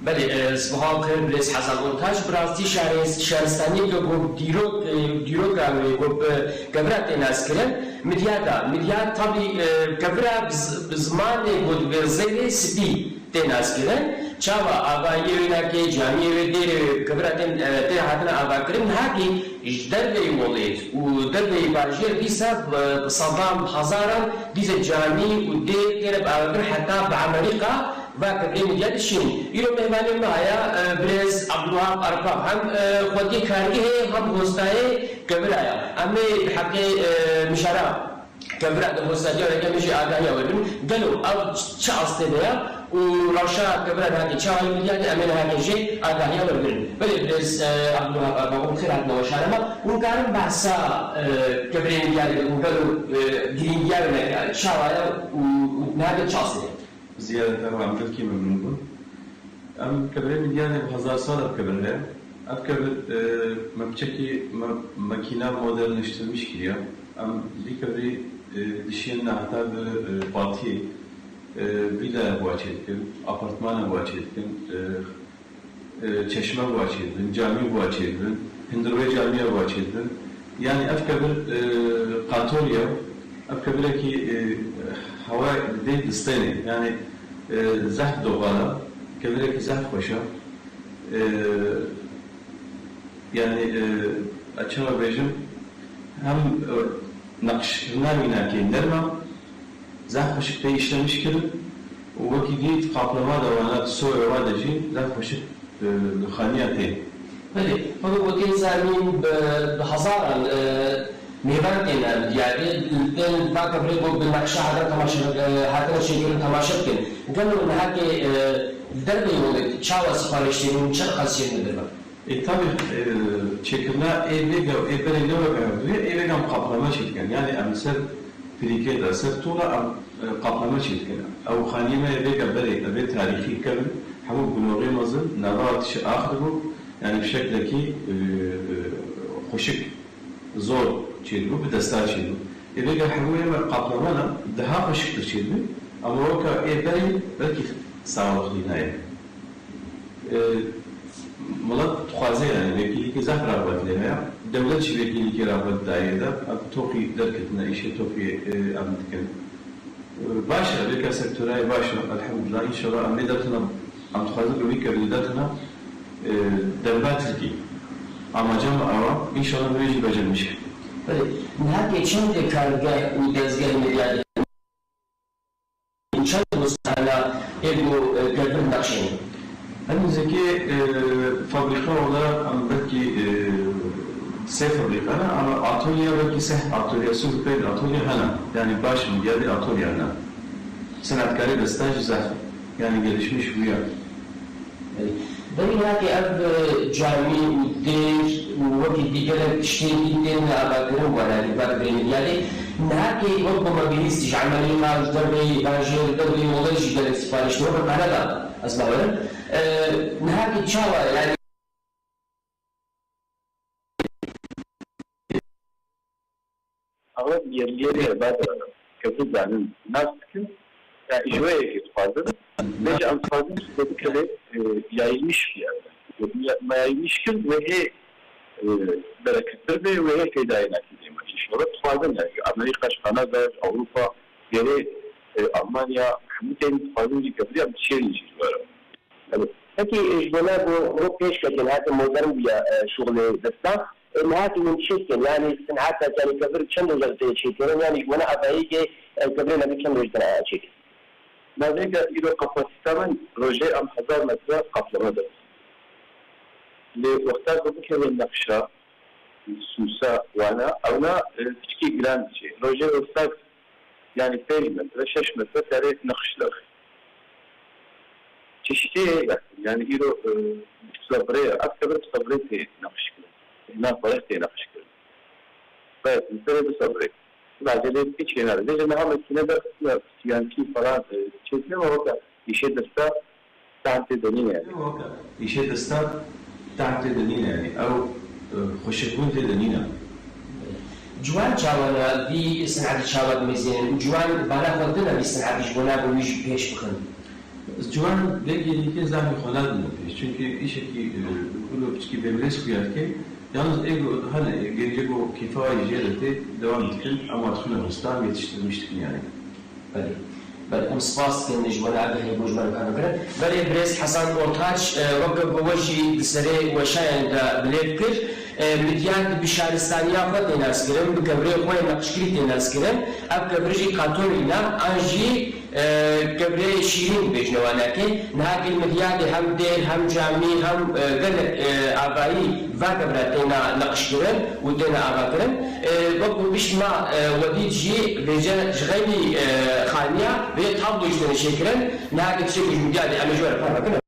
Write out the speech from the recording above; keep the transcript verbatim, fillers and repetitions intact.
Belê, e, sibaha xêr birêz Hezan Ortaç. Bi rastî şarê-, şaristaniyeke ku dîrok, e, dîroka wê ku bi kevira tê naskirin, Midyada. Midyad tabî, e, kevira bi z-, bi zimanê ku dibê zêrê spî tê naskirin. Çawa avahiyê wê nake, camiyê wê dêrê wê bi kevira tên, e, tê hatina avakirin. Nihakî ji derveyî welêt û derveyî bajêr dîsa bi, bi sedan, bi hezaran dîse camî û dêr têne bi avakirin heta bi Amerîka. Va kevlê Midyadê şîn. Îro mêvanê me haya, e, birêz Abdulwahab Arpa. Hem, e, xwediyê kargehê hem hostayê kevira ya. Em ê di heqê, e, mijara kevira di hostatiya weke me jî agahiya we bidin. Gelo ev çi astê de ya û rewşa kevira nihakê çawa ye Midyadê, em ê nihakê jê agahiya we bigirin. Belê birêz, e, Abdulwahab Arpa, hûn xêr hatin weşana me. Hûn karin behsa, e, kevirê Midyadê bikin, gelo, e, girîngiya wê neke çawa ye û, û nihakê çi astê de ye? Ziyareta we em gelkî memnûn bûn. Em kevirê Midyadê bi hezar sal ev kevir heye. Ev kevir, e, me piçekî me-, makîna modernleştirmiş kiriye. Em vî kevirî, e, dişiyên heta bi, e, batiyê, e, vîlaya bi wa çêdikin, apartmana bi wa çêdikin, e, e, çeşme bi wa çêdibin, camî bi wa çêdibin, hundirê camiya bi wa çêdibin. Yanî ev kevir, e, Qatorya, ev kevirekî, e, hewa dê distênê. Yanî, e, zehf doxal e, kevirekî zehf xweş e. E, yanî, e, ez çawa bêjim, hem, e, neqşkirina wî nakê nerm e, zehf xweşik tê îşlemiş kirin û wekî dî di qaplema de wana di soya wa de jî zehf xweşik, e, li xaniya tê. Belê, weke ku tê zanîn bi, bi hezaran, e, mêvan têne Midyadê, li tên va kevirê ku bi neqşa hatin temaşe, e, hatine çêkirin temaşe bikin. Gelo nihakê, e, li derveyî welêt çawa siparîş tênin û çi qas çêdine derve? E, tabî, e, çêkirina ê vêga û ê berê ne weke hevdû ye, ê vêga em qaplama çêdikin. Yanî em li ser pirîkê de, ser tûla em, e, qaplama çêdikin. Ew xaniyê me yê vêga berê, ev ê tarîxî kevin, hemû gunoxê mezin, nava tişî ax dibû. Yanî bi şeklekî, e, e, xweşik, zor çêdibû, bi desta çêdibû. Ê vêga hemû yê me qaplama ne, daha xweşiktir çêdibû. Ama weke ê berê belkî sawa xîna ye. E, Milet dixwaze, yanî vekîlîkê zehf rexbet lê heye. Dewlet jî vekîlîkê rexbet dayê de. Ev toqî derketine, îşê toqî, e, em dikin. E, baş e, vêka sektorayê baş e, elhamdulillah. Înşallah em lê dertine, em dixwazin bi wî kevirî dertine, e, derba Tirkî. Amaca me ew e, înşallah wê jî becermiş. Belê, nihakê çend kargeh û dezgehê Midyadê û çend hostana ê ku, e, kevir nexşên? Em nizîkê, e, fabrîka olarak em belkî, e, sê fabrîka ne, ama atolye belkî seh atolye, sih û pênc atolye hene. Yanî baş Midyadê atolye hene. Senetkarê desta jî zehf, yanî gelişmiş bûye. Belê. Berî nihakê ev, e, camî û dêr û wekî dî gelek tiştên dî tên avakirin wana li ber bê Midyadê. Nihakê wek ku me bihîst ji Amerîka, ji derveyî bajêr, derveyî welêt jî gelek siparîş tê. Weke Kanada ez bawerim. E, nihakê çawa ye? Yanî Ew yerliyê me bad kevir zanin, nas dikin. Ya ji wê yekê dixwazin. Vêca em dixwazin ku bi kevê, e, yayılmış bî. Me yayılmış kir, wê hê, e, berekettir bê, wê hê fêdayê nakê dê me. Înşallah dixwazin, yani ji Amerîka, ji Kanada, ji Ewropa, gerê, e, Almanya, hemû tên dixwazin jî keviriya bi çêrî jî ji we re. Belê. Pekî, e, ji bona ku mirov pêş ketin, heke modern bûye, e, şuxulê desta, e, niha tu hûn çi dikin? Yanî sinheta, yanî kevir çend roja tê çêkirin? Yanî ji bona avayî ke, e, kevirê me bi çend roj têne çêkirin? Navêka îro kapasîta min rojê em hezar metre qaplama dikin. Lê wexta ku bikeve nexşa, sûsa, wana, ewna, e, piçkî giran diçe. Rojê wexta Yanî pênc metre, şeş metre karê nexş daxî. Çeşitê heye, yanî îro, e, bi sabrê, ev kevir bi sabrê tê nexş kirin. Nav xwe tê nexş kirin. Belê, bi sabrê. Bi aceleyê bikî çê nabe. Vêca niha makîne de, yanî, yankî falan, e, çêkirine weke îşê desta, Tam tê de nîne yanî. Weke îşê desta tam tê de nîne yanî. Ew, e, xweşikbûn tê de nîne. Ciwan çawa ne vî sinetî çawa dimezînin û ciwan bala xwe tune vî sinetî ji bo navê wî jî pêş bixin? Ciwan dengê nîkê zehmê xwe nadine pêş. Çunkî îşekî, e, wilo piçkî bêmirêz xuya dike. Yalnız ê ku hene, e, gencê ku kêfa wî jê re tê, dewam dikin, ema dixwine ristan yetiştirmiş dikin yani. Belê. Belê, em spas dikin ji wana ev hêgo ji me re kar bikirin. Belê, birêz Hesan Ortaç, e, weke ku we jî di serê weşayan de bilêv kir, e, midyar bi şaristaniya xwe tê naskirin, bi kevirê xwe yê neqşkirî tê naskirin. Ev kevir jî Katorî ne, an jî, e, kevirê şîrîn dibêjine wanekê. Niha kil midyar de hem dêr, hem camî, hem, e, gelek, e, avayî va kevira têna neqşkirin û têna avakirin. E, wekî gişt ma, e, we dît jî vêce ji xeynî, e, xaniya vê tabloyê jî têne çêkirin. Niha kil tiştê ku ji midyar de em ê ji we re parve bikin.